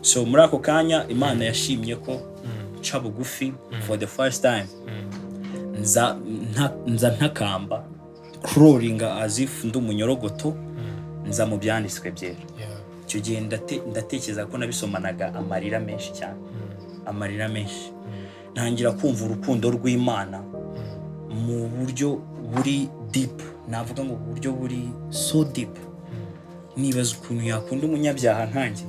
So muri ako kanya Imana yashimye ko nca bugufi for the first time, nza ntakamba, crawling as if ndi umunyorogoto, nza mu byanditswe byera. Icyo gihe ndatekereza ko nabisomanaga amarira menshi cyane, amarira menshi. Ntangira kumva urukundo rw'Imana mu buryo buri deep, navuga ngo buryo buri so deep. Nibaza ukuntu yakunda umunyabyaha nkanjye,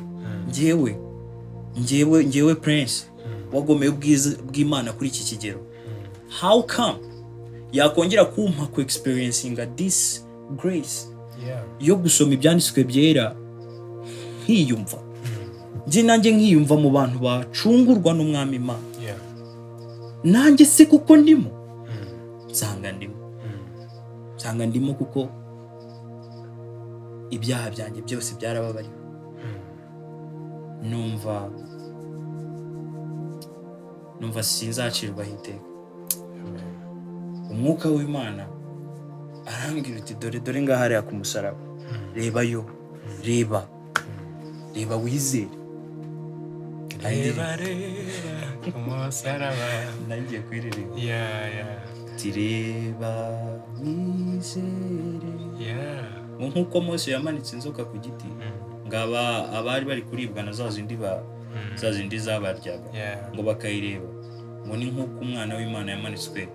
njyewe Prince wagomeye ubwiza bw'Imana kuri iki kigero. How come yakongera kumpa ku experiencinga this grace yo gusoma ibyanditswe byera, nkiyumva njye nanjye nkiyumva mu bantu bacungurwa n'Umwami Imana? Nanjye se kuko ndimo, nsanga ndimo, nsanga ndimo, kuko ibyaha byanjye byose byarababariwe. Numva sinzacirwaho iteka. Umwuka w'Imana arambwira uti: "Dore, dore ngaha hariya ku musaraba, reba yo, reba, reba wizere." Reba, reba umusaraba. Nangiye kuririmba. Ati: "Reba wizere." Ngo nk'uko Mose yamanitse inzoka ku giti, ngo abari bari kuribwa na za zindi za zindi zabaryaga, ngo bakayireba, ngo ni nk'uko Umwana w'Imana yamanitswe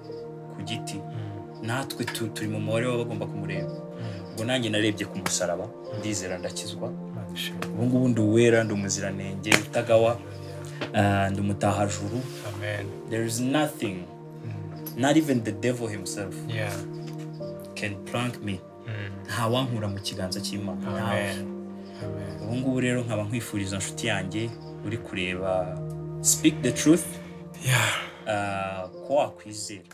ku giti, natwe turi mu mubare w'abagomba kumureba. Ubwo nanjye narebye ku musaraba, ndizera, ndakizwa. Imana ishimwe. Ubu ngubu ndi uwera, ndi umuziranenge utagawa, ndi umutahajuru. Amen. There is nothing, not even the devil himself can prank me. Ntawankura mu kiganza cy'Imana, ntawe. Amen. Amen. Ubu ngubu rero nkaba nkwifuriza, nshuti yanjye uri kureba Speak the Truth, ko wakwizera.